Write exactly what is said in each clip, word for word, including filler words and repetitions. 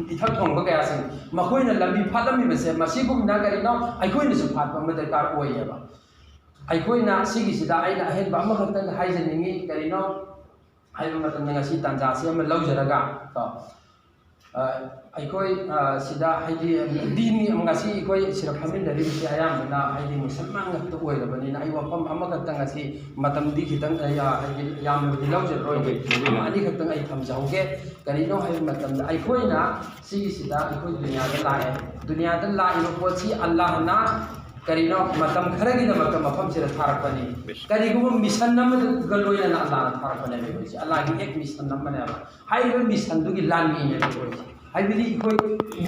ꯏꯊꯛ ꯊꯣꯡꯕ ꯀꯌꯥꯁꯤꯡ ꯃꯈꯣꯏꯅ ꯂꯝꯕꯤ ꯐꯥꯠꯂꯝꯃꯤꯕꯁꯦ, ꯃꯁꯤꯒꯨꯝꯅ ꯀꯔꯤꯅꯣ ꯑꯩꯈꯣꯏꯅꯁꯨ ꯐꯥꯠꯄ ꯑꯃ ꯗꯔꯀꯥꯔ ꯑꯣꯏꯌꯦꯕ꯫ ꯑꯩꯈꯣꯏꯅ ꯁꯤꯒꯤꯁꯤꯗ ꯑꯩꯅ ꯑꯍꯦꯟꯕ ꯑꯃꯈꯛꯇꯪ ꯍꯥꯏꯖꯅꯤꯡꯉꯤ꯫ ꯀꯔꯤꯅꯣ ꯍꯥꯏꯕ ꯃꯇꯝꯗ, ꯉꯁꯤ ꯇꯥꯟꯖꯥꯁꯤ ꯑꯃ ꯂꯧꯖꯔꯒ ꯀꯣ, ꯑ, ꯑꯩꯈꯣꯏ, ꯑ, ꯁꯤꯗ ꯍꯥꯏꯗꯤ ꯗꯤꯟꯒꯤ ꯉꯁꯤ ꯑꯩꯈꯣꯏ ꯁꯤꯗ ꯐꯝꯃꯤꯟꯅꯔꯤꯕꯁꯤ ꯑꯌꯥꯝꯕꯅ ꯍꯥꯏꯗꯤ ꯃꯨꯁꯜꯃꯥꯟ ꯉꯥꯛꯇ ꯑꯣꯏꯔꯕꯅꯤꯅ, ꯑꯩ ꯋꯥꯐꯝ ꯑꯃꯈꯛꯇꯪ ꯉꯁꯤ ꯃꯇꯝꯗꯤ ꯈꯤꯇꯪ, ꯑ, ꯌꯥ-, ꯍꯥꯏꯗꯤ ꯌꯥꯝꯅꯕꯨꯗꯤ ꯂꯧꯖꯔꯔꯣꯏꯒꯦ꯫ ꯑꯣꯀꯦ꯫ ꯑꯃ ꯑꯅꯤꯈꯛꯇꯪ ꯑꯩ ꯊꯝꯖꯍꯧꯒꯦ꯫ ꯀꯔꯤꯅꯣ ꯍꯥꯏꯕ ꯃꯇꯝꯗ, ꯑꯩꯈꯣꯏꯅ ꯁꯤꯒꯤꯁꯤꯗ ꯑꯩꯈꯣꯏ ꯗꯨꯅꯤꯌꯥꯗ ꯂꯥꯛꯑꯦ꯫ ꯗꯨꯅꯤꯌꯥꯗ ꯂꯥꯛꯏꯕ ꯄꯣꯠꯁꯤ ꯑꯜꯂꯥꯍꯅ ꯀꯔꯤꯅꯣ ꯃꯇꯝ ꯈꯔꯒꯤꯗꯃꯛꯇ ꯃꯐꯝꯁꯤꯗ ꯊꯥꯔꯛꯄꯅꯤ꯫ ꯀꯔꯤꯒꯨꯝꯕ ꯃꯤꯁꯟ ꯑꯃꯒ ꯂꯣꯏꯅꯅ ꯑꯜꯂꯥꯍꯅ ꯊꯥꯔꯛꯄꯅꯦꯕ ꯑꯩꯈꯣꯏꯁꯦ꯫ ꯑꯜꯂꯥꯍꯒꯤ ꯑꯦꯛ ꯃꯤꯁꯟ ꯑꯃꯅꯦꯕ꯫ ꯍꯥꯏꯔꯤꯕ ꯃꯤꯁꯟꯗꯨꯒꯤ ꯂꯥꯟꯃꯤꯅꯦꯕ ꯑꯩꯈꯣꯏꯁꯦ꯫ ꯍꯥꯏꯕꯗꯤ ꯑꯩꯈꯣꯏ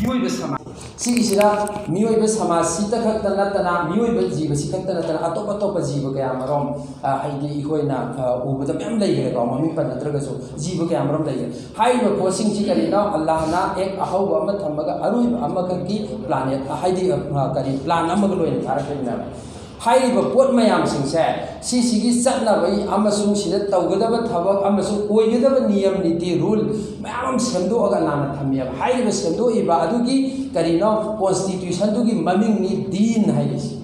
ꯃꯤꯑꯣꯏꯕ ꯁꯃꯥꯖ, ꯁꯤꯒꯤꯁꯤꯗ ꯃꯤꯑꯣꯏꯕ ꯁꯃꯥꯖꯁꯤꯗ ꯈꯛꯇ ꯅꯠꯇꯅ, ꯃꯤꯑꯣꯏꯕ ꯖꯤꯕꯁꯤ ꯈꯛꯇ ꯅꯠꯇꯅ, ꯑꯇꯣꯞ ꯑꯇꯣꯞꯄ ꯖꯤꯕ ꯀꯌꯥ ꯃꯔꯨꯝ, ꯑ, ꯍꯥꯏꯗꯤ ꯑꯩꯈꯣꯏꯅ, ꯑ, ꯎꯕꯗ ꯃꯌꯥꯝ ꯂꯩꯈ꯭ꯔꯦꯀꯣ, ꯃꯃꯤꯡ ꯄꯟꯅꯗ꯭ꯔꯒꯁꯨ ꯖꯤꯕ ꯀꯌꯥ ꯃꯔꯨꯝ ꯂꯩꯈ꯭ꯔꯦ꯫ ꯍꯥꯏꯔꯤꯕ ꯄꯣꯠꯁꯤꯡꯁꯤ ꯀꯔꯤꯅꯣ? ꯑꯜꯂꯥꯍꯅ ꯑꯦꯛ ꯑꯍꯧꯕ ꯑꯃ ꯊꯝꯃꯒ ꯑꯔꯣꯏꯕ ꯑꯃꯈꯛꯀꯤ ꯄ꯭ꯂꯥꯅꯦꯠ, ꯍꯥꯏꯗꯤ, ꯑ, ꯀꯔꯤ, ꯄ꯭ꯂꯥꯟ ꯑꯃꯒ ꯂꯣꯏꯅ ꯊꯥꯔꯛꯈꯤꯕꯅꯦꯕ꯫ ꯍꯥꯏꯔꯤꯕ ꯄꯣꯠ ꯃꯌꯥꯝꯁꯤꯡꯁꯦ, ꯁꯤꯁꯤꯒꯤ ꯆꯠꯅꯕꯒꯤ ꯑꯃꯁꯨꯡ ꯁꯤꯗ ꯇꯧꯒꯗꯕ ꯊꯕꯛ ꯑꯃꯁꯨꯡ ꯑꯣꯏꯒꯗꯕ ꯅꯤꯌꯝ ꯅꯤꯇꯤ, ꯔꯨꯜ ꯃꯌꯥꯝ ꯑꯃ ꯁꯦꯝꯗꯣꯛꯑꯒ ꯂꯥꯟꯅ ꯊꯝꯃꯦꯕ꯫ ꯍꯥꯏꯔꯤꯕ ꯁꯦꯝꯗꯣꯛꯏꯕ ꯑꯗꯨꯒꯤ ꯀꯔꯤꯅꯣ? ꯀꯣꯟꯁꯇꯤꯇ꯭ꯌꯨꯁꯟꯗꯨꯒꯤ ꯃꯃꯤꯡꯅꯤ ꯗꯤꯟ ꯍꯥꯏꯔꯤꯁꯤ꯫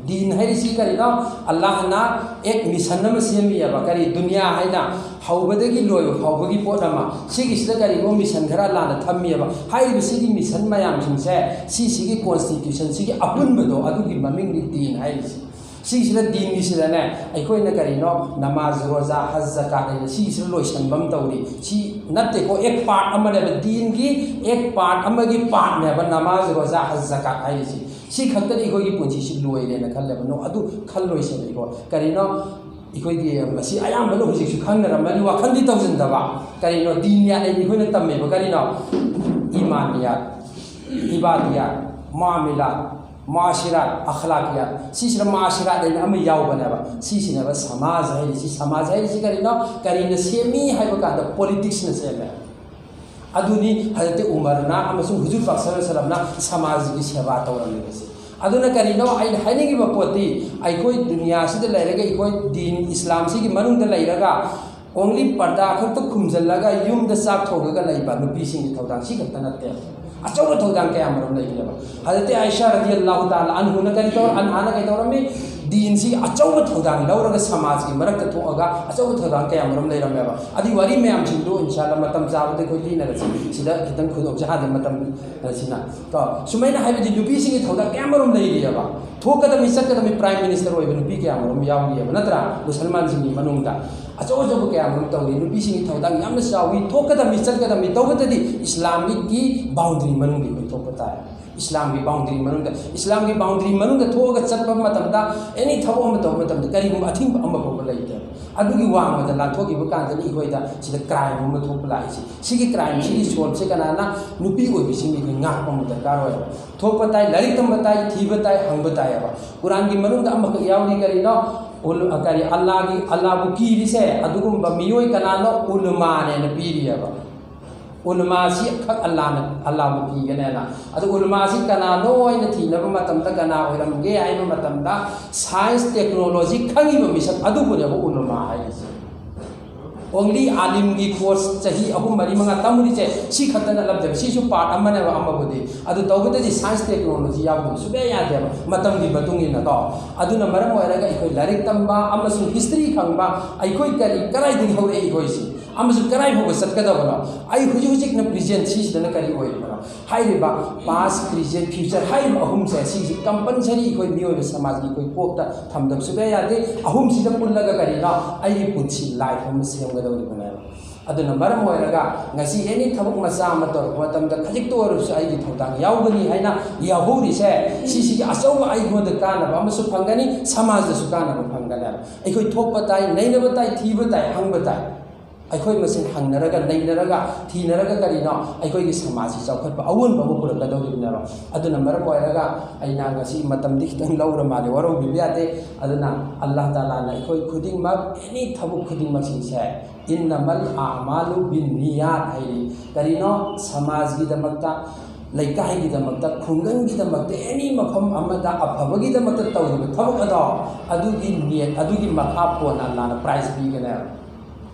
ꯗꯤꯟ ꯍꯥꯏꯔꯤꯁꯤ ꯀꯔꯤꯅꯣ? ꯑꯜꯂꯥꯍꯅ ꯑꯦꯛ ꯃꯤꯁꯟ ꯑꯃ ꯁꯦꯝꯃꯤꯑꯕ꯫ ꯀꯔꯤ? ꯗꯨꯅꯤꯌꯥ ꯍꯥꯏꯅ ꯍꯧꯕꯗꯒꯤ ꯂꯣꯏꯕ ꯐꯥꯎꯕꯒꯤ ꯄꯣꯠ ꯑꯃ, ꯁꯤꯒꯤꯁꯤꯗ ꯀꯔꯤꯒꯨꯝꯕ ꯃꯤꯁꯟ ꯈꯔ ꯂꯥꯟꯅ ꯊꯝꯃꯤꯑꯕ꯫ ꯍꯥꯏꯔꯤꯕ ꯁꯤꯒꯤ ꯃꯤꯁꯟ ꯃꯌꯥꯝꯁꯤꯡꯁꯦ, ꯁꯤꯁꯤꯒꯤ ꯀꯣꯟꯁꯇꯤꯇ꯭ꯌꯨꯁꯟꯁꯤꯒꯤ ꯑꯄꯨꯟꯕꯗꯣ, ꯑꯗꯨꯒꯤ ꯃꯃꯤꯡꯅꯤ ꯗꯤꯟ ꯍꯥꯏꯔꯤꯁꯤ꯫ ꯁꯤꯁꯤꯗ ꯗꯤꯟꯒꯤꯁꯤꯗꯅꯦ, ꯑꯩꯈꯣꯏꯅ ꯀꯔꯤꯅꯣ, ꯅꯃꯥꯖ, ꯔꯣꯖꯥ, ꯍꯖ, ꯖꯀꯥꯠ ꯍꯥꯏꯅ ꯁꯤꯒꯤꯁꯤꯗ ꯂꯣꯏꯁꯟꯕ ꯑꯃ ꯇꯧꯔꯤ꯫ ꯁꯤ ꯅꯠꯇꯦꯀꯣ, ꯑꯦꯛ ꯄꯥꯔꯠ ꯑꯃꯅꯦꯕ, ꯗꯤꯟꯒꯤ ꯑꯦꯛ ꯄꯥꯔꯠ ꯑꯃꯒꯤ ꯄꯥꯔꯠꯅꯦꯕ ꯅꯃꯥꯖ, ꯔꯣꯖꯥ, ꯍꯖ, ꯖꯀꯥꯠ ꯍꯥꯏꯔꯤꯁꯤ꯫ ꯁꯤ ꯈꯛꯇꯗꯤ ꯑꯩꯈꯣꯏꯒꯤ ꯄꯨꯟꯁꯤꯁꯤ ꯂꯣꯏꯔꯦꯅ ꯈꯜꯂꯦꯕ꯫ ꯅꯣ, ꯑꯗꯨ ꯈꯜꯂꯣꯏꯁꯦꯕ ꯑꯩꯀꯣ꯫ ꯀꯔꯤꯅꯣ? ꯑꯩꯈꯣꯏꯒꯤ ꯃꯁꯤ ꯑꯌꯥꯝꯕꯅ ꯍꯧꯖꯤꯛꯁꯨ ꯈꯪꯅꯔꯝꯃꯅꯤ, ꯋꯥꯈꯜꯗꯤ ꯇꯧꯁꯤꯟꯗꯕ꯫ ꯀꯔꯤꯅꯣ? ꯗꯤꯟ ꯌꯥꯠ ꯍꯥꯏꯗꯤ ꯑꯩꯈꯣꯏꯅ ꯇꯝꯃꯦꯕ꯫ ꯀꯔꯤꯅꯣ? ꯏꯃꯥꯅꯤꯌꯥꯠ, ꯏꯕꯥꯗꯤꯌꯥꯠ, ꯃꯥꯃꯤꯂꯥꯠ, ꯃꯥꯁꯤꯔꯥꯠ, ꯑꯈꯂꯥꯀꯤꯌꯥꯠ꯫ ꯁꯤꯁꯤꯅ ꯃꯥꯁꯤꯔꯥꯠ ꯍꯥꯏꯅ ꯑꯃ ꯌꯥꯎꯕꯅꯦꯕ꯫ ꯁꯤꯁꯤꯅꯦꯕ ꯁꯃꯥꯖ ꯍꯥꯏꯔꯤꯁꯤ꯫ ꯁꯃꯥꯖ ꯍꯥꯏꯔꯤꯁꯤ ꯀꯔꯤꯅꯣ? ꯀꯔꯤꯅ ꯁꯦꯝꯃꯤ ꯍꯥꯏꯕ ꯀꯥꯟꯗ ꯄꯣꯂꯤꯇꯤꯛꯁꯅ ꯁꯦꯝꯃꯦ꯫ ꯑꯗꯨꯅꯤ ꯍꯖꯔꯠ ꯎꯃꯔꯅ ꯑꯃꯁꯨꯡ ꯍꯨꯖꯨꯔ ꯄꯥꯛ ꯁꯜꯂꯜꯂꯥꯍꯨ ꯑꯂꯥꯏꯍꯤ ꯋꯥꯁꯜꯂꯝꯅ ꯁꯃꯥꯖꯒꯤ ꯁꯦꯕꯥ ꯇꯧꯔꯝꯃꯤꯕꯁꯦ꯫ ꯑꯗꯨꯅ ꯀꯔꯤꯅꯣ ꯑꯩꯅ ꯍꯥꯏꯅꯤꯡꯉꯤꯕ ꯄꯣꯠꯇꯤ, ꯑꯩꯈꯣꯏ ꯗꯨꯅꯤꯌꯥꯁꯤꯗ ꯂꯩꯔꯒ, ꯑꯩꯈꯣꯏ ꯗꯤꯟ ꯏꯁꯂꯥꯝꯁꯤꯒꯤ ꯃꯅꯨꯡꯗ ꯂꯩꯔꯒ, ꯑꯣꯡꯂꯤ ꯄꯔꯗꯥ ꯈꯛꯇ ꯈꯨꯝꯖꯤꯜꯂꯒ ꯌꯨꯝꯗ ꯆꯥꯛ ꯊꯣꯡꯉꯒ ꯂꯩꯕ ꯅꯨꯄꯤꯁꯤꯡꯒꯤ ꯊꯧꯗꯥꯡ ꯁꯤ ꯈꯛꯇ ꯅꯠꯇꯦ꯫ ꯑꯆꯧꯕ ꯊꯧꯗꯥꯡ ꯀꯌꯥ ꯃꯔꯨꯝ ꯂꯩꯈ꯭ꯔꯦꯕ꯫ ꯍꯖꯔꯠ ꯑꯥꯏꯁꯥ ꯔꯗꯤꯌꯜꯂꯥꯍꯨ ꯇꯥꯂꯥ ꯑꯟꯍꯨꯅ ꯀꯔꯤ ꯇꯧꯔ, ꯑꯟꯍꯥꯅ ꯀꯩ ꯇꯧꯔꯝꯃꯤ? ꯗꯤꯟꯁꯤ ꯑꯆꯧꯕ ꯊꯧꯗꯥꯡ ꯂꯧꯔꯒ ꯁꯃꯥꯖꯀꯤ ꯃꯔꯛꯇ ꯊꯣꯛꯑꯒ ꯑꯆꯧꯕ ꯊꯧꯗꯥꯡ ꯀꯌꯥ ꯃꯔꯨꯝ ꯂꯩꯔꯝꯃꯦꯕ꯫ ꯑꯗꯨꯒꯤ ꯋꯥꯔꯤ ꯃꯌꯥꯝꯁꯤꯡꯗꯣ ꯏꯟꯁꯥꯜꯂꯥ ꯃꯇꯝ ꯆꯥꯕꯗ ꯑꯩꯈꯣꯏ ꯂꯤꯅꯔꯁꯤ꯫ ꯁꯤꯗ ꯈꯤꯇꯪ ꯈꯨꯗꯣꯡ ꯆꯥꯍꯟꯗꯦ ꯃꯇꯝ ꯑꯁꯤꯅ꯫ ꯀꯣ, ꯁꯨꯃꯥꯏꯅ ꯍꯥꯏꯕꯗꯤ ꯅꯨꯄꯤꯁꯤꯡꯒꯤ ꯊꯧꯗꯥꯡ ꯀꯌꯥ ꯃꯔꯨꯝ ꯂꯩꯔꯤꯑꯕ꯫ ꯊꯣꯛꯀꯗꯕꯅꯤ, ꯆꯠꯀꯗꯕꯅꯤ, ꯄ꯭ꯔꯥꯏꯝ ꯃꯤꯅꯤꯁꯇꯔ ꯑꯣꯏꯕ ꯅꯨꯄꯤ ꯀꯌꯥ ꯃꯔꯨꯝ ꯌꯥꯎꯔꯤꯑꯕ, ꯅꯠꯇ꯭ꯔꯥ? ꯃꯨꯁꯜꯃꯥꯟꯁꯤꯡꯒꯤ ꯃꯅꯨꯡꯗ ꯑꯆꯧ ꯑꯆꯧꯕ ꯀꯌꯥ ꯃꯔꯨꯝ ꯇꯧꯔꯤ꯫ ꯅꯨꯄꯤꯁꯤꯡꯒꯤ ꯊꯧꯗꯥꯡ ꯌꯥꯝꯅ ꯆꯥꯎꯏ꯫ ꯊꯣꯛꯀꯗꯕꯅꯤ, ꯆꯠꯀꯗꯕꯅꯤ, ꯇꯧꯕꯇꯗꯤ ꯏꯁꯂꯥꯃꯤꯛꯀꯤ ꯕꯥꯎꯟꯗꯔꯤ ꯃꯅꯨꯡꯗ ꯑꯩꯈꯣꯏ ꯊꯣꯛꯄ ꯇꯥꯔꯦ꯫ ꯏꯁꯂꯥꯝꯒꯤ ꯕꯥꯎꯟꯗꯔꯤ ꯃꯅꯨꯡꯗ, ꯏꯁꯂꯥꯝꯒꯤ ꯕꯥꯎꯟꯗꯔꯤ ꯃꯅꯨꯡꯗ ꯊꯣꯛꯑꯒ ꯆꯠꯄ ꯃꯇꯝꯗ, ꯑꯦꯅꯤ ꯊꯕꯛ ꯑꯃ ꯇꯧꯕ ꯃꯇꯝꯗ ꯀꯔꯤꯒꯨꯝꯕ ꯑꯊꯤꯡꯕ ꯑꯃ ꯐꯥꯎꯕ ꯂꯩꯇꯦ꯫ ꯑꯗꯨꯒꯤ ꯋꯥꯡꯃꯗ ꯂꯥꯟꯊꯣꯛꯈꯤꯕ ꯀꯥꯟꯗꯅꯤ ꯑꯩꯈꯣꯏꯗ ꯁꯤꯗ ꯀ꯭ꯔꯥꯏꯝ ꯑꯃ ꯊꯣꯛꯄ ꯂꯥꯛꯏꯁꯦ꯫ ꯁꯤꯒꯤ ꯀ꯭ꯔꯥꯏꯝꯁꯤꯒꯤ ꯁꯣꯜꯁꯦ ꯀꯅꯥꯅ? ꯅꯨꯄꯤ ꯑꯣꯏꯕꯁꯤꯡꯅ ꯑꯩꯈꯣꯏ ꯉꯥꯛꯄ ꯑꯃ ꯗꯔꯀꯥꯔ ꯑꯣꯏꯌꯦꯕ꯫ ꯊꯣꯛꯄ ꯇꯥꯏ, ꯂꯥꯏꯔꯤꯛ ꯇꯝꯕ ꯇꯥꯏ, ꯊꯤꯕ ꯇꯥꯏ, ꯍꯪꯕ ꯇꯥꯏꯌꯦꯕ꯫ ꯀꯨꯔꯥꯟꯒꯤ ꯃꯅꯨꯡꯗ ꯑꯃꯈꯛ ꯌꯥꯎꯔꯤ, ꯀꯔꯤꯅꯣ? ꯎꯜ-, ꯀꯔꯤ, ꯑꯜꯂꯥꯒꯤ, ꯑꯜꯂꯥꯕꯨ ꯀꯤꯔꯤꯁꯦ ꯑꯗꯨꯒꯨꯝꯕ ꯃꯤꯑꯣꯏ ꯀꯅꯥꯅꯣ? ꯎꯂꯃꯥꯅꯦꯅ ꯄꯤꯔꯤꯑꯕ꯫ ꯎꯂꯃꯥꯁꯤ ꯈꯛ ꯑꯜꯂꯥꯅ, ꯑꯜꯂꯥꯕꯨ ꯀꯤꯒꯅꯦꯅ꯫ ꯑꯗꯨ ꯎꯂꯃꯥꯁꯤ ꯀꯅꯥꯅꯣ ꯍꯥꯏꯅ ꯊꯤꯅꯕ ꯃꯇꯝꯗ, ꯀꯅꯥ ꯑꯣꯏꯔꯝꯒꯦ ꯍꯥꯏꯕ ꯃꯇꯝꯗ, ꯁꯥꯏꯟꯁ, ꯇꯦꯛꯅꯣꯂꯣꯖꯤ ꯈꯪꯉꯤꯕ ꯃꯤꯁꯛ ꯑꯗꯨꯕꯨꯅꯦꯕ ꯎꯂꯃꯥ ꯍꯥꯏꯔꯤꯁꯦ꯫ ꯑꯣꯡꯂꯤ ꯑꯥꯂꯤꯝꯒꯤ ꯀꯣꯔꯁ ꯆꯍꯤ ꯑꯍꯨꯝ, ꯃꯔꯤ, ꯃꯉꯥ ꯇꯝꯃꯨꯔꯤꯁꯦ ꯁꯤ ꯈꯛꯇ ꯅꯠꯂꯝꯗꯦꯕ꯫ ꯁꯤꯁꯨ ꯄꯥꯔꯠ ꯑꯃꯅꯦꯕ꯫ ꯑꯃꯕꯨꯗꯤ ꯑꯗꯨ ꯇꯧꯕꯗꯗꯤ ꯁꯥꯏꯟꯁ ꯇꯦꯛꯅꯣꯂꯣꯖꯤ ꯌꯥꯎꯗꯕ ꯁꯨꯡꯌꯥ ꯌꯥꯗꯦꯕ, ꯃꯇꯝꯒꯤ ꯃꯇꯨꯡ ꯏꯟꯅꯀꯣ꯫ ꯑꯗꯨꯅ ꯃꯔꯝ ꯑꯣꯏꯔꯒ ꯑꯩꯈꯣꯏ ꯂꯥꯏꯔꯤꯛ ꯇꯝꯕ ꯑꯃꯁꯨꯡ ꯍꯤꯁꯇ꯭ꯔꯤ ꯈꯪꯕ, ꯑꯩꯈꯣꯏ ꯀꯔꯤ, ꯀꯗꯥꯏꯗꯒꯤ ꯍꯧꯔꯛꯏ ꯑꯩꯈꯣꯏꯁꯤ, ꯑꯃꯁꯨꯡ ꯀꯗꯥꯏ ꯐꯥꯎꯕ ꯆꯠꯀꯗꯕꯅꯣ, ꯑꯩ ꯍꯧꯖꯤꯛ ꯍꯧꯖꯤꯛꯅ ꯄ꯭ꯔꯤꯖꯦꯟ ꯁꯤꯁꯤꯗꯅ ꯀꯔꯤ ꯑꯣꯏꯔꯤꯕꯅꯣ ꯍꯥꯏꯔꯤꯕ ꯄꯥꯁ, ꯄ꯭ꯔꯤꯖꯦꯟ, ꯐ꯭ꯌꯨꯆꯔ ꯍꯥꯏꯔꯤꯕ ꯑꯍꯨꯝꯁꯦ, ꯁꯤꯁꯤ ꯀꯝꯄꯜꯁꯔꯤ ꯑꯩꯈꯣꯏ ꯃꯤꯑꯣꯏꯕ ꯁꯃꯥꯖꯀꯤ ꯑꯩꯈꯣꯏ ꯀꯣꯛꯇ ꯊꯝꯗꯕ ꯁꯨꯡꯌꯥ ꯌꯥꯗꯦ꯫ ꯑꯍꯨꯝꯁꯤꯗ ꯄꯨꯜꯂꯒ ꯀꯔꯤꯅꯣ? ꯑꯩꯒꯤ ꯄꯨꯟꯁꯤ ꯂꯥꯏꯐ ꯑꯃ ꯁꯦꯝꯒꯗꯧꯔꯤꯕꯅꯦꯕ꯫ ꯑꯗꯨꯅ ꯃꯔꯝ ꯑꯣꯏꯔꯒ ꯉꯁꯤ ꯑꯦꯅꯤ ꯊꯕꯛ ꯃꯆꯥ ꯑꯃ ꯇꯧꯔꯛꯄ ꯃꯇꯝꯗ ꯈꯖꯤꯛꯇ ꯑꯣꯏꯔꯕꯁꯨ ꯑꯩꯒꯤ ꯊꯧꯗꯥꯡ ꯌꯥꯎꯒꯅꯤ ꯍꯥꯏꯅ ꯌꯥꯎꯍꯧꯔꯤꯁꯦ, ꯁꯤꯁꯤꯒꯤ ꯑꯆꯧꯕ ꯑꯩꯉꯣꯟꯗ ꯀꯥꯟꯅꯕ ꯑꯃꯁꯨ ꯐꯪꯒꯅꯤ, ꯁꯃꯥꯖꯇꯁꯨ ꯀꯥꯟꯅꯕ ꯐꯪꯒꯅꯦꯕ꯫ ꯑꯩꯈꯣꯏ ꯊꯣꯛꯄ ꯇꯥꯏ, ꯅꯩꯅꯕ ꯇꯥꯏ, ꯊꯤꯕ ꯇꯥꯏ, ꯍꯪꯕ ꯇꯥꯏ꯫ ꯑꯩꯈꯣꯏ ꯃꯁꯦꯟ ꯍꯪꯅꯔꯒ, ꯅꯩꯅꯔꯒ, ꯊꯤꯅꯔꯒ ꯀꯔꯤꯅꯣ ꯑꯩꯈꯣꯏꯒꯤ ꯁꯃꯥꯖꯁꯤ ꯆꯥꯎꯈꯠꯄ ꯑꯑꯣꯟꯕ ꯑꯃ ꯄꯨꯔꯛꯀꯗꯧꯔꯤꯕꯅꯦꯕ꯫ ꯑꯗꯨꯅ ꯃꯔꯝ ꯑꯣꯏꯔꯒ ꯑꯩꯅ ꯉꯁꯤ ꯃꯇꯝꯗꯤ ꯈꯤꯇꯪ ꯂꯧꯔ ꯃꯥꯜꯂꯦ, ꯋꯥꯔꯧꯕꯤꯕ ꯌꯥꯗꯦ꯫ ꯑꯗꯨꯅ ꯑꯜꯂꯥꯍ ꯇꯥꯂꯥꯅ ꯑꯩꯈꯣꯏ ꯈꯨꯗꯤꯡꯃꯛ ꯑꯦꯅꯤ ꯊꯕꯛ ꯈꯨꯗꯤꯡꯃꯛꯁꯤꯡꯁꯦ "ꯏꯟꯅꯃꯜ ꯑꯃꯥꯂꯨ ꯕꯤꯟ ꯅꯤꯌꯥꯠ" ꯍꯥꯏꯔꯤ꯫ ꯀꯔꯤꯅꯣ? ꯁꯃꯥꯖꯒꯤꯗꯃꯛꯇ, ꯂꯩꯀꯥꯏꯒꯤꯗꯃꯛꯇ, ꯈꯨꯡꯒꯪꯒꯤꯗꯃꯛꯇ, ꯑꯦꯅꯤ ꯃꯐꯝ ꯑꯃꯗ ꯑꯐꯕꯒꯤꯗꯃꯛꯇ ꯇꯧꯔꯤꯕ ꯊꯕꯛ ꯑꯗꯣ, ꯑꯗꯨꯒꯤ ꯅꯤꯌꯠ, ꯑꯗꯨꯒꯤ ꯃꯈꯥ ꯄꯣꯟꯅ ꯑꯜꯂꯥꯍꯅ ꯄ꯭ꯔꯥꯏꯖ ꯄꯤꯒꯅꯦꯕ꯫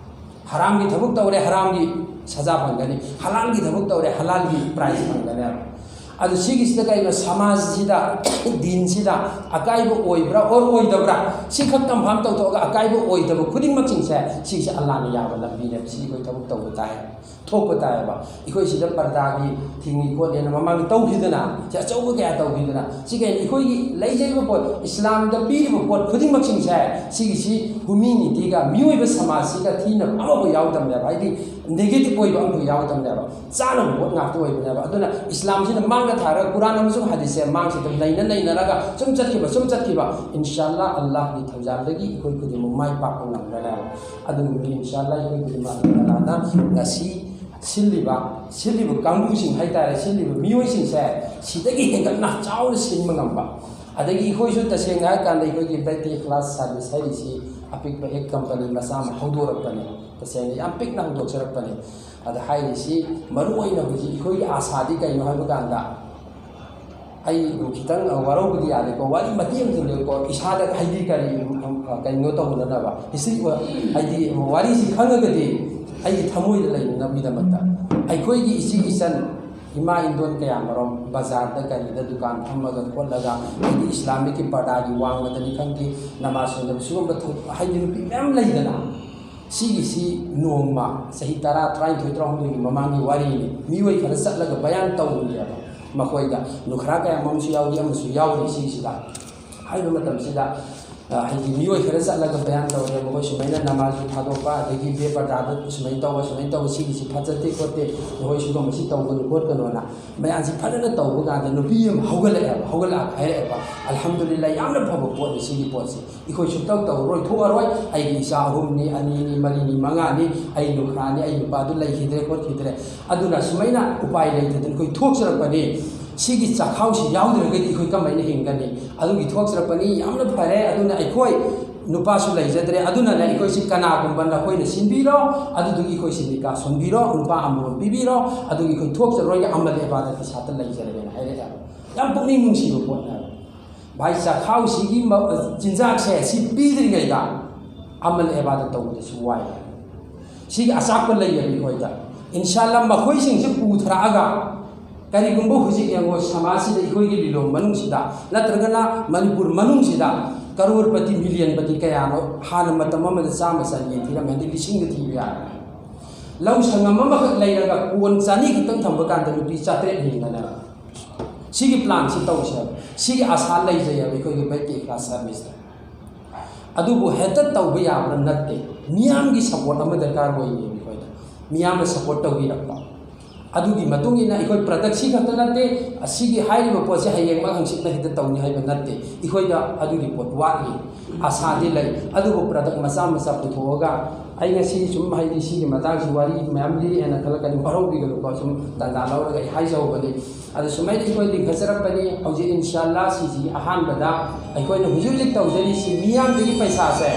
ꯍꯔꯥꯝꯒꯤ ꯊꯕꯛ ꯇꯧꯔꯦ, ꯍꯔꯥꯝꯒꯤ ꯁꯖꯥ ꯐꯪꯒꯅꯤ꯫ ꯍꯂꯥꯜꯒꯤ ꯊꯕꯛ ꯇꯧꯔꯦ, ꯍꯂꯥꯜꯒꯤ ꯄ꯭ꯔꯥꯏꯖ ꯐꯪꯒꯅꯦꯕ꯫ ꯑꯗꯨ ꯁꯤꯒꯤꯁꯤꯗ ꯀꯩꯅꯣ, ꯁꯃꯥꯖꯁꯤꯗ, ꯗꯤꯟꯁꯤꯗ ꯑꯀꯥꯏꯕ ꯑꯣꯏꯕ꯭ꯔꯥ ꯑꯣꯔ ꯑꯣꯏꯗꯕ꯭ꯔꯥ, ꯁꯤꯈꯛ ꯀꯟꯐꯥꯝ ꯇꯧꯊꯣꯛꯑꯒ ꯑꯀꯥꯏꯕ ꯑꯣꯏꯗꯕ ꯈꯨꯗꯤꯡꯃꯛꯁꯤꯡꯁꯦ, ꯁꯤꯒꯤꯁꯦ ꯑꯜꯂꯥꯍꯅ ꯌꯥꯕ ꯂꯝꯕꯤꯅꯦꯕ꯫ ꯁꯤ ꯑꯩꯈꯣꯏ ꯊꯕꯛ ꯇꯧꯕ ꯇꯥꯏ, ꯊꯣꯛꯄ ꯇꯥꯏꯌꯦꯕ꯫ ꯑꯩꯈꯣꯏ ꯁꯤꯗ ꯄꯔꯗꯥꯒꯤ ꯊꯤꯡꯉꯤ ꯈꯣꯠꯂꯦꯅ ꯃꯃꯥꯡꯗ ꯇꯧꯈꯤꯗꯅ, ꯁꯤ ꯑꯆꯧꯕ ꯀꯌꯥ ꯇꯧꯈꯤꯗꯅ, ꯁꯤ ꯀꯩꯅꯣ, ꯑꯩꯈꯣꯏꯒꯤ ꯂꯩꯖꯔꯤꯕ ꯄꯣꯠ, ꯏꯁꯂꯥꯝꯗ ꯄꯤꯔꯤꯕ ꯄꯣꯠ ꯈꯨꯗꯤꯡꯃꯛꯁꯤꯡꯁꯦ, ꯁꯤꯒꯤꯁꯤ ꯍ꯭ꯌꯨꯃꯤꯅꯤꯇꯤꯒ ꯃꯤꯑꯣꯏꯕ ꯁꯃꯥꯖꯁꯤꯒ ꯊꯤꯅꯕ ꯑꯃꯐꯥꯎ ꯌꯥꯎꯗꯕꯅꯦꯕ꯫ ꯍꯥꯏꯗꯤ ꯅꯦꯒꯦꯇꯤꯚ ꯑꯣꯏꯕ ꯑꯃꯐꯥꯎ ꯌꯥꯎꯗꯕꯅꯦꯕ꯫ ꯆꯥꯅꯕ ꯄꯣꯠ ꯉꯥꯛꯇ ꯑꯣꯏꯕꯅꯦꯕ꯫ ꯑꯗꯨꯅ ꯏꯁꯂꯥꯝꯁꯤꯅ ꯃꯥꯡꯗ ꯊꯥꯔꯒ ꯀꯨꯔꯥꯟ ꯑꯃꯁꯨꯡ ꯍꯗꯤꯁꯁꯦ ꯃꯥꯡꯁꯤꯗ ꯅꯩꯅ ꯅꯩꯅꯔꯒ ꯁꯨꯝ ꯆꯠꯈꯤꯕ, ꯁꯨꯝ ꯆꯠꯈꯤꯕ, ꯏꯟꯁꯥꯜꯂꯥ ꯑꯜꯂꯥꯍꯒꯤ ꯊꯧꯖꯥꯜꯗꯒꯤ ꯑꯩꯈꯣꯏ ꯈꯨꯗꯤꯡꯃꯛ ꯃꯥꯏ ꯄꯥꯛꯄ ꯉꯝꯒꯅꯦꯕ꯫ ꯑꯗꯨꯒꯨꯝꯕ ꯏꯟꯁꯥꯜꯂꯥ ꯑꯩꯈꯣꯏ ꯈꯨꯗꯤꯡꯃꯛ ꯑꯜꯂꯥꯍꯅ ꯉꯁꯤ ꯁꯤꯜꯂꯤꯕ, ꯁꯤꯜꯂꯤꯕ ꯀꯥꯡꯕꯨꯁꯤꯡ ꯍꯥꯏꯇꯥꯔꯦ, ꯁꯤꯜꯂꯤꯕ ꯃꯤꯑꯣꯏꯁꯤꯡꯁꯦ ꯁꯤꯗꯒꯤ ꯍꯦꯟꯒꯠꯅ ꯆꯥꯎꯅ ꯁꯤꯟꯕ ꯉꯝꯕ꯫ ꯑꯗꯒꯤ ꯑꯩꯈꯣꯏꯁꯨ ꯇꯁꯦꯡꯅ ꯍꯥꯏꯔ ꯀꯥꯟꯗ ꯑꯩꯈꯣꯏꯒꯤ ꯕꯦꯇꯤ ꯀ꯭ꯂꯥꯁ ꯁꯥꯔꯚꯤꯁ ꯍꯥꯏꯔꯤꯁꯤ ꯑꯄꯤꯛꯄ ꯍꯦꯛ ꯀꯝꯄꯅꯤ ꯃꯆꯥ ꯑꯃ ꯍꯧꯗꯣꯔꯛꯄꯅꯤ꯫ ꯇꯁꯦꯡꯅ ꯌꯥꯝ ꯄꯤꯛꯅ ꯍꯧꯗꯣꯛꯆꯔꯛꯄꯅꯤ꯫ ꯑꯗ ꯍꯥꯏꯔꯤꯁꯤ ꯃꯔꯨ ꯑꯣꯏꯅ ꯍꯧꯖꯤꯛ ꯑꯩꯈꯣꯏꯒꯤ ꯑꯥꯁꯥꯗꯤ ꯀꯩꯅꯣ ꯍꯥꯏꯕ ꯀꯥꯟꯗ, ꯑꯩ ꯈꯤꯇꯪ ꯋꯥꯔꯧꯕꯗꯤ ꯌꯥꯗꯦꯀꯣ, ꯋꯥꯔꯤ ꯃꯇꯦꯛ ꯑꯃ ꯊꯤꯜꯂꯦꯀꯣ, ꯏꯁꯥꯗ ꯍꯥꯏꯗꯤ ꯀꯔꯤ, ꯀꯩꯅꯣ ꯇꯧꯅꯅꯕ, ꯍꯤꯁꯇ꯭ꯔꯤ, ꯍꯥꯏꯗꯤ ꯋꯥꯔꯤꯁꯤ ꯈꯪꯉꯒꯗꯤ ꯑꯩꯒꯤ ꯊꯃꯣꯏꯗ ꯂꯩꯅꯅꯕꯒꯤꯗꯃꯛꯇ꯫ ꯑꯩꯈꯣꯏꯒꯤ ꯏꯆꯦ ꯏꯆꯟ, ꯏꯃꯥ ꯏꯟꯗꯣꯟ ꯀꯌꯥ ꯃꯔꯨꯝ ꯕꯖꯥꯔꯗ ꯀꯔꯤꯗ ꯗꯨꯀꯥꯟ ꯐꯝꯃꯒ ꯈꯣꯠꯂꯒ, ꯍꯥꯏꯗꯤ ꯏꯁꯂꯥꯃꯤꯛꯀꯤ ꯄꯔꯗꯥꯒꯤ ꯋꯥꯡꯃꯗꯅꯤ ꯈꯪꯗꯦ, ꯅꯃꯥꯖ ꯁꯣꯟꯗꯕ, ꯁꯤꯒꯨꯝꯕ ꯊꯧ-, ꯍꯥꯏꯗꯤ ꯅꯨꯄꯤ ꯃꯌꯥꯝ ꯂꯩꯗꯅ, ꯁꯤꯒꯤꯁꯤ ꯅꯣꯡꯃ ꯆꯍꯤ ꯇꯔꯥ, ꯇꯔꯥꯅꯤꯊꯣꯏ, ꯇꯔꯥꯍꯨꯝꯗꯣꯏꯒꯤ ꯃꯃꯥꯡꯒꯤ ꯋꯥꯔꯤꯅꯤ꯫ ꯃꯤꯑꯣꯏ ꯈꯔ ꯆꯠꯂꯒ ꯕꯌꯥꯟ ꯇꯧꯔꯤꯑꯕ ꯃꯈꯣꯏꯗ꯫ ꯅꯨꯈ꯭ꯔꯥ ꯀꯌꯥ ꯑꯃꯁꯨ ꯌꯥꯎꯔꯤ, ꯑꯃꯁꯨ ꯌꯥꯎꯔꯤ ꯁꯤꯒꯤꯁꯤꯗ꯫ ꯍꯥꯏꯕ ꯃꯇꯝꯁꯤꯗ, ꯑ, ꯍꯥꯏꯗꯤ ꯃꯤꯑꯣꯏ ꯈꯔ ꯆꯠꯂꯒ ꯕꯌꯥꯟ ꯇꯧꯔꯦ, ꯃꯈꯣꯏ ꯁꯨꯃꯥꯏꯅ ꯅꯃꯥꯖ ꯊꯥꯗꯣꯛꯄ, ꯑꯗꯒꯤ ꯕꯦꯄꯔꯗꯥꯗ ꯁꯨꯃꯥꯏꯅ ꯇꯧꯕ, ꯁꯨꯃꯥꯏꯅ ꯇꯧꯕ, ꯁꯤꯒꯤꯁꯤ ꯐꯖꯗꯦ ꯈꯣꯠꯇꯦ, ꯅꯈꯣꯏ ꯁꯤꯒꯨꯝꯕꯁꯤ ꯇꯧꯒꯅꯨ ꯈꯣꯠꯀꯅꯣꯅ꯫ ꯃꯌꯥꯝꯁꯤ ꯐꯖꯅ ꯇꯧꯕ ꯀꯥꯟꯗ ꯅꯨꯄꯤ ꯑꯃ ꯍꯧꯒꯠꯂꯛꯑꯦꯕ, ꯍꯧꯒꯠꯂꯛꯑꯒ ꯍꯥꯏꯔꯛꯑꯦꯕ, "ꯑꯜꯍꯝꯗꯨꯂꯤꯜꯂꯥ, ꯌꯥꯝꯅ ꯐꯕ ꯄꯣꯠꯅꯤ ꯁꯤꯒꯤ ꯄꯣꯠꯁꯤ꯫ ꯑꯩꯈꯣꯏ ꯁꯨꯡꯇꯧ ꯇꯧꯔꯔꯣꯏ, ꯊꯣꯛꯑꯔꯣꯏ꯫ ꯑꯩꯒꯤ ꯏꯆꯥ ꯑꯍꯨꯝꯅꯤ, ꯑꯅꯤꯅꯤ, ꯃꯔꯤꯅꯤ, ꯃꯉꯥꯅꯤ, ꯑꯩ ꯅꯨꯄꯥꯅꯤ, ꯑꯩ ꯅꯨꯄꯥꯗꯨ ꯂꯩꯈꯤꯗ꯭ꯔꯦ, ꯈꯣꯠꯈꯤꯗ꯭ꯔꯦ꯫ ꯑꯗꯨꯅ ꯁꯨꯃꯥꯏꯅ ꯎꯄꯥꯏ ꯂꯩꯇꯗꯅ ꯑꯩꯈꯣꯏ ꯊꯣꯛꯆꯔꯛꯄꯅꯤ꯫ ꯁꯤꯒꯤ ꯆꯥꯛꯈꯥꯎꯁꯤ ꯌꯥꯎꯗ꯭ꯔꯒꯗꯤ ꯑꯩꯈꯣꯏ ꯀꯃꯥꯏꯅ ꯍꯤꯡꯒꯅꯤ? ꯑꯗꯨꯒꯤ ꯊꯣꯛꯆꯔꯛꯄꯅꯤ꯫ ꯌꯥꯝꯅ ꯐꯔꯦ꯫ ꯑꯗꯨꯅ ꯑꯩꯈꯣꯏ ꯅꯨꯄꯥꯁꯨ ꯂꯩꯖꯗ꯭ꯔꯦ꯫ ꯑꯗꯨꯅꯅꯦ ꯑꯩꯈꯣꯏꯁꯤ ꯀꯅꯥꯒꯨꯝꯕ ꯅꯈꯣꯏꯅ ꯁꯤꯟꯕꯤꯔꯣ, ꯑꯗꯨꯗꯨꯒꯤ ꯑꯩꯈꯣꯏꯁꯤ ꯅꯤꯀꯥ ꯁꯣꯟꯕꯤꯔꯣ, ꯅꯨꯄꯥ ꯑꯃꯃꯝ ꯄꯤꯕꯤꯔꯣ, ꯑꯗꯨꯒꯤ ꯑꯩꯈꯣꯏ ꯊꯣꯛꯆꯔꯣꯏꯒ ꯑꯃꯜ ꯑꯦꯕꯥꯗ ꯏꯁꯥꯗ ꯂꯩꯖꯔꯒꯦꯅ ꯍꯥꯏꯔꯛꯑꯦꯕ꯫ ꯌꯥꯝ ꯄꯨꯛꯅꯤꯡ ꯅꯨꯡꯁꯤꯕ ꯄꯣꯠꯅꯦꯕ꯫ ꯚꯥꯏ, ꯆꯥꯛꯈꯥꯎꯁꯤꯒꯤ ꯃ-, ꯆꯤꯟꯖꯥꯛꯁꯦ ꯁꯤ ꯄꯤꯗ꯭ꯔꯤꯉꯩꯗ ꯑꯃꯜ ꯑꯦꯕꯥꯗ ꯇꯧꯕꯗꯁꯨ ꯋꯥꯏ꯫ ꯁꯤꯒꯤ ꯑꯆꯥꯛꯄ ꯂꯩꯌꯦꯕ ꯑꯩꯈꯣꯏꯗ꯫ ꯏꯟꯁꯥꯜꯂꯥ ꯃꯈꯣꯏꯁꯤꯡꯁꯤ ꯄꯨꯊꯔꯛꯑꯒ ꯀꯔꯤꯒꯨꯝꯕ ꯍꯧꯖꯤꯛ ꯌꯦꯡꯉꯣ, ꯁꯃꯥꯖꯁꯤꯗ, ꯑꯩꯈꯣꯏꯒꯤ ꯂꯤꯂꯣꯡ ꯃꯅꯨꯡꯁꯤꯗ ꯅꯠꯇ꯭ꯔꯒꯅ ꯃꯅꯤꯄꯨꯔ ꯃꯅꯨꯡꯁꯤꯗ ꯀꯔꯣꯔꯄꯇꯤ, ꯃꯤꯂꯤꯌꯟꯄꯇꯤ ꯀꯌꯥꯅꯣ ꯍꯥꯟꯅ ꯃꯇꯝ ꯑꯃꯗ ꯆꯥꯝꯃ ꯆꯅꯤ ꯊꯤꯔꯝꯃꯦ, ꯍꯧꯖꯤꯛ ꯂꯤꯁꯤꯡꯗ ꯊꯤꯕ ꯌꯥꯔꯦ꯫ ꯂꯧ ꯁꯪꯉꯝ ꯑꯃꯈꯛ ꯂꯩꯔꯒ ꯀꯣꯟ ꯆꯅꯤ ꯈꯛꯇꯪ ꯊꯝꯕ ꯀꯥꯟꯗ ꯅꯨꯄꯤ ꯆꯥꯇ꯭ꯔꯦꯠ ꯍꯦꯟꯒꯅꯦꯕ꯫ ꯁꯤꯒꯤ ꯄ꯭ꯂꯥꯟꯁꯤ ꯇꯧꯁꯦꯕ, ꯁꯤꯒꯤ ꯑꯁꯥ ꯂꯩꯖꯩꯑꯕ ꯑꯩꯈꯣꯏꯒꯤ ꯕꯦꯠ ꯀꯦ ꯀ꯭ꯂꯥꯁ ꯁꯥꯔꯚꯤꯁꯇ꯫ ꯑꯗꯨꯕꯨ ꯍꯦꯛꯇ ꯇꯧꯕ ꯌꯥꯕ ꯅꯠꯇꯦ, ꯃꯤꯌꯥꯝꯒꯤ ꯁꯄꯣꯔꯠ ꯑꯃ ꯗꯔꯀꯥꯔ ꯑꯣꯏꯌꯦꯕ ꯑꯩꯈꯣꯏꯗ꯫ ꯃꯤꯌꯥꯝꯅ ꯁꯄꯣꯔꯠ ꯇꯧꯕꯤꯔꯛꯄ, ꯑꯗꯨꯒꯤ ꯃꯇꯨꯡ ꯏꯟꯅ ꯑꯩꯈꯣꯏ ꯄ꯭ꯔꯗꯛꯁꯤ ꯈꯛꯇ ꯅꯠꯇꯦ, ꯑꯁꯤꯒꯤ ꯍꯥꯏꯔꯤꯕ ꯄꯣꯠꯁꯦ ꯍꯌꯦꯡꯃꯛ ꯍꯪꯆꯤꯠꯅ ꯍꯦꯛꯇ ꯇꯧꯅꯤ ꯍꯥꯏꯕ ꯅꯠꯇꯦ꯫ ꯑꯩꯈꯣꯏꯗ ꯑꯗꯨꯒꯤ ꯄꯣꯠ ꯋꯥꯠꯂꯤ, ꯑꯁꯥꯗꯤ ꯂꯩ, ꯑꯗꯨꯕꯨ ꯄ꯭ꯔꯗꯛ ꯃꯆꯥ ꯃꯆꯥ ꯄꯨꯊꯣꯛꯑꯒ ꯑꯩ ꯉꯁꯤ ꯁꯨꯝ, ꯍꯥꯏꯗꯤ, ꯁꯤꯒꯤ ꯃꯇꯥꯡꯁꯤ ꯋꯥꯔꯤ ꯃꯌꯥꯝ ꯂꯤꯔꯛꯑꯦꯅ ꯈꯜꯂꯛꯀꯅꯤ, ꯋꯥꯔꯧꯕꯤꯒꯅꯨꯀꯣ, ꯁꯨꯝ ꯇꯥꯟꯖꯥ ꯂꯧꯔꯒ ꯑꯩ ꯍꯥꯏꯖꯍꯧꯕꯅꯤ꯫ ꯑꯗꯨ ꯁꯨꯃꯥꯏꯅ ꯑꯩꯈꯣꯏ ꯂꯤꯡꯈꯠꯆꯔꯛꯄꯅꯤ꯫ ꯍꯧꯖꯤꯛ ꯏꯟꯁꯥꯜꯂꯥ ꯁꯤꯁꯤꯒꯤ ꯑꯍꯥꯟꯕꯗ ꯑꯩꯈꯣꯏꯅ ꯍꯧꯖꯤꯛ ꯍꯧꯖꯤꯛ ꯇꯧꯖꯔꯤꯁꯤ ꯃꯤꯌꯥꯝꯗꯒꯤ ꯄꯩꯁꯥꯁꯦ,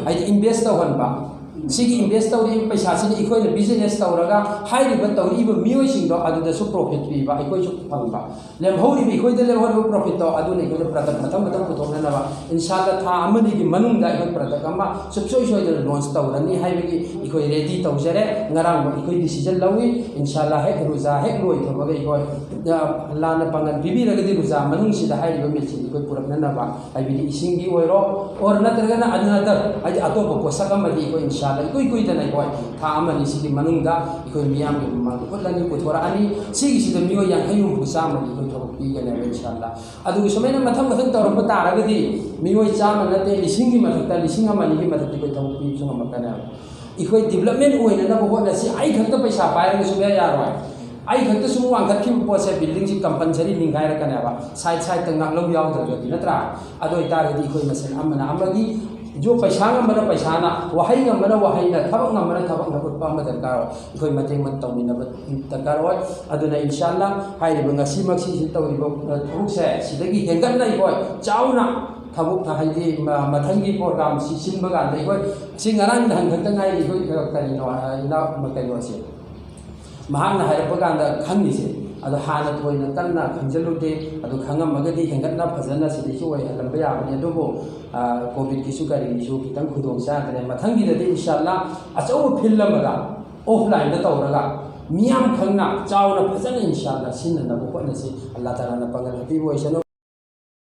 ꯍꯥꯏꯗꯤ, ꯏꯟꯚꯦꯁ ꯇꯧꯍꯟꯕ꯫ ꯁꯤꯒꯤ ꯏꯟꯚꯦꯁ ꯇꯧꯔꯤꯕ ꯄꯩꯁꯥꯁꯤꯅ ꯑꯩꯈꯣꯏꯅ ꯕꯤꯖꯤꯅꯦꯁ ꯇꯧꯔꯒ ꯍꯥꯏꯔꯤꯕ ꯇꯧꯔꯛꯏꯕ ꯃꯤꯑꯣꯏꯁꯤꯡꯗꯣ ꯑꯗꯨꯗꯁꯨ ꯄ꯭ꯔꯣꯐꯤꯠ ꯄꯤꯕ, ꯑꯩꯈꯣꯏꯁꯨ ꯐꯪꯕ꯫ ꯂꯦꯝꯍꯧꯔꯤꯕ, ꯑꯩꯈꯣꯏꯗ ꯂꯦꯝꯍꯧꯔꯤꯕ ꯄ꯭ꯔꯣꯐꯤꯠꯇꯣ ꯑꯗꯨꯅ ꯑꯩꯈꯣꯏꯅ ꯄ꯭ꯔꯗꯛ ꯃꯊꯪ ꯃꯊꯪ ꯄꯨꯊꯣꯛꯅꯅꯕ ꯏꯟꯁꯥꯜꯂꯥ ꯊꯥ ꯑꯃꯅꯤꯒꯤ ꯃꯅꯨꯡꯗ ꯑꯩꯈꯣꯏ ꯄ꯭ꯔꯗꯛ ꯑꯃ ꯁꯨꯡꯁꯣꯏ ꯁꯣꯏꯗꯅ ꯂꯣꯟꯁ ꯇꯧꯔꯅꯤ ꯍꯥꯏꯕꯒꯤ ꯑꯩꯈꯣꯏ ꯔꯦꯗꯤ ꯇꯧꯖꯔꯦ꯫ ꯉꯔꯥꯡꯃꯨꯛ ꯑꯩꯈꯣꯏ ꯗꯤꯁꯤꯖꯟ ꯂꯧꯏ꯫ ꯏꯟꯁꯥꯜꯂꯥ ꯍꯦꯛ ꯔꯨꯖꯥ ꯍꯦꯛ ꯂꯣꯏꯊꯣꯛꯄꯒ ꯑꯩꯈꯣꯏ, ꯑ, ꯑꯜꯂꯥꯅ ꯄꯥꯡꯒꯜ ꯄꯤꯕꯤꯔꯒꯗꯤ ꯔꯨꯖꯥ ꯃꯅꯨꯡꯁꯤꯗ ꯍꯥꯏꯔꯤꯕ ꯃꯦꯆꯤꯟ ꯑꯩꯈꯣꯏ ꯄꯨꯔꯛꯅꯅꯕ, ꯍꯥꯏꯕꯗꯤ ꯏꯁꯤꯡꯒꯤ ꯑꯣꯏꯔꯣ, ꯑꯣꯔ ꯅꯠꯇ꯭ꯔꯒꯅ ꯑꯅꯗꯔ, ꯍꯥꯏꯗꯤ ꯑꯇꯣꯞꯄ ꯄꯣꯠꯁꯛ ꯑꯃꯗꯤ ꯑꯩꯈꯣꯏ ꯏꯟꯁꯥꯜꯂꯥ ꯏꯀꯨꯏ ꯀꯨꯏꯗꯅ ꯑꯩꯈꯣꯏ ꯊꯥ ꯑꯃꯅꯤ ꯁꯤꯒꯤ ꯃꯅꯨꯡꯗ ꯑꯩꯈꯣꯏ ꯃꯤꯌꯥꯝꯒꯤ ꯃꯃꯥꯡꯗ ꯎꯠꯂꯅꯤ, ꯄꯨꯊꯣꯔꯛꯑꯅꯤ꯫ ꯁꯤꯒꯤꯁꯤꯗ ꯃꯤꯑꯣꯏ ꯌꯥꯡꯈꯩ ꯍꯨꯝꯐꯨ ꯆꯥꯝꯃꯗꯤ ꯑꯩꯈꯣꯏ ꯊꯕꯛ ꯄꯤꯒꯅꯦꯕ ꯏꯟꯁꯥꯜꯂꯥ꯫ ꯑꯗꯨꯒ ꯁꯨꯃꯥꯏꯅ ꯃꯊꯪ ꯃꯊꯪ ꯇꯧꯔꯛꯄ ꯇꯥꯔꯒꯗꯤ ꯃꯤꯑꯣꯏ ꯆꯥꯝꯃ ꯅꯠꯇꯦ, ꯂꯤꯁꯤꯡꯒꯤ ꯃꯊꯛꯇ, ꯂꯤꯁꯤꯡ ꯑꯃ ꯑꯅꯤꯒꯤ ꯃꯊꯛꯇ ꯑꯩꯈꯣꯏ ꯊꯕꯛ ꯄꯤꯕꯁꯨ ꯉꯝꯃꯛꯀꯅꯦꯕ꯫ ꯑꯩꯈꯣꯏ ꯗꯤꯕꯂꯞꯃꯦꯟ ꯑꯣꯏꯅꯅꯕ ꯍꯣꯠꯅꯁꯤ꯫ ꯑꯩ ꯈꯛꯇ ꯄꯩꯁꯥ ꯄꯥꯏꯔꯒ ꯁꯨꯡꯌꯥ ꯌꯥꯔꯣꯏ꯫ ꯑꯩ ꯈꯛꯇ ꯁꯨꯝ ꯋꯥꯡꯈꯠꯈꯤꯕ ꯄꯣꯠꯁꯦ, ꯕꯤꯜꯗꯤꯡꯁꯤ ꯀꯝꯄꯜꯁꯔꯤ ꯅꯤꯡꯈꯥꯏꯔꯛꯀꯅꯦꯕ, ꯁꯥꯏꯠ ꯁꯥꯏꯠꯇ ꯉꯥꯛꯂꯧ ꯌꯥꯎꯗ꯭ꯔꯒꯗꯤ, ꯅꯠꯇ꯭ꯔꯥ? ꯑꯗꯨ ꯑꯣꯏꯇꯥꯔꯒꯗꯤ ꯑꯩꯈꯣꯏ ꯃꯁꯦꯟ ꯑꯃꯅ ꯑꯃꯒꯤ, ꯖꯣ ꯄꯩꯁꯥ ꯉꯝꯕꯅ ꯄꯩꯁꯥꯅ, ꯋꯥꯍꯩ ꯉꯝꯕꯅ ꯋꯥꯍꯩꯅ, ꯊꯕꯛ ꯉꯝꯕꯅ ꯊꯕꯛꯅ ꯎꯠꯄ ꯑꯃ ꯗꯔꯀꯥꯔ ꯑꯣꯏ꯫ ꯑꯩꯈꯣꯏ ꯃꯇꯦꯡ ꯃꯠ ꯇꯧꯃꯤꯟꯅꯕ ꯗꯔꯀꯥꯔ ꯑꯣꯏ꯫ ꯑꯗꯨꯅ ꯏꯟꯁꯥꯜꯂꯥ ꯍꯥꯏꯔꯤꯕ ꯉꯁꯤꯃꯛ ꯁꯤꯁꯤ ꯇꯧꯔꯤꯕ, ꯑ, ꯊꯕꯛꯁꯦ ꯁꯤꯗꯒꯤ ꯍꯦꯟꯒꯠꯅ ꯑꯩꯈꯣꯏ ꯆꯥꯎꯅ ꯊꯕꯛ, ꯍꯥꯏꯗꯤ, ꯃ-, ꯃꯊꯪꯒꯤ ꯄ꯭ꯔꯣꯒ꯭ꯔꯥꯝꯁꯤ ꯁꯤꯟꯕ ꯀꯥꯟꯗ ꯑꯩꯈꯣꯏ ꯁꯤ ꯉꯔꯥꯡ ꯅꯍꯥꯟ ꯈꯛꯇ ꯉꯥꯏꯔꯤ꯫ ꯑꯩꯈꯣꯏ, ꯑ, ꯀꯔꯤꯅꯣ, ꯑ, ꯏꯅꯥꯎ, ꯀꯩꯅꯣꯁꯦ, ꯃꯍꯥꯛꯅ ꯍꯥꯏꯔꯛꯄ ꯀꯥꯟꯗ ꯈꯪꯉꯤꯁꯦ, ꯑꯗꯣ ꯍꯥꯟꯅ ꯊꯣꯏꯅ ꯀꯟꯅ ꯈꯪꯖꯤꯜꯂꯨꯗꯦ꯫ ꯑꯗꯨ ꯈꯪꯉꯝꯃꯒꯗꯤ ꯍꯦꯟꯒꯠꯅ ꯐꯖꯅ ꯁꯤꯗꯩꯁꯨ ꯑꯣꯏꯍꯜꯂꯝꯕ ꯌꯥꯕꯅꯤ꯫ ꯑꯗꯨꯕꯨ ꯀꯣꯚꯤꯗꯀꯤꯁꯨ ꯀꯔꯤꯒꯤꯁꯨ ꯈꯤꯇꯪ ꯈꯨꯗꯣꯡ ꯆꯥꯗ꯭ꯔꯦ꯫ ꯃꯊꯪꯒꯤꯗꯗꯤ ꯏꯟꯁꯥꯜꯂꯥ ꯑꯆꯧꯕ ꯐꯤꯜ ꯑꯃꯗ ꯑꯣꯐꯂꯥꯏꯟꯗ ꯇꯧꯔꯒ ꯃꯤꯌꯥꯝ ꯈꯪꯅ ꯆꯥꯎꯅ ꯐꯖꯅ ꯏꯟꯁꯥꯜꯂꯥ ꯁꯤꯟꯅꯅꯕ ꯍꯣꯠꯅꯁꯤ꯫ ꯑꯜꯂꯥ ꯇꯥꯂꯥꯅ ꯄꯥꯡꯒꯜ ꯍꯥꯞꯄꯤꯕ ꯑꯣꯏꯁꯅꯨ꯫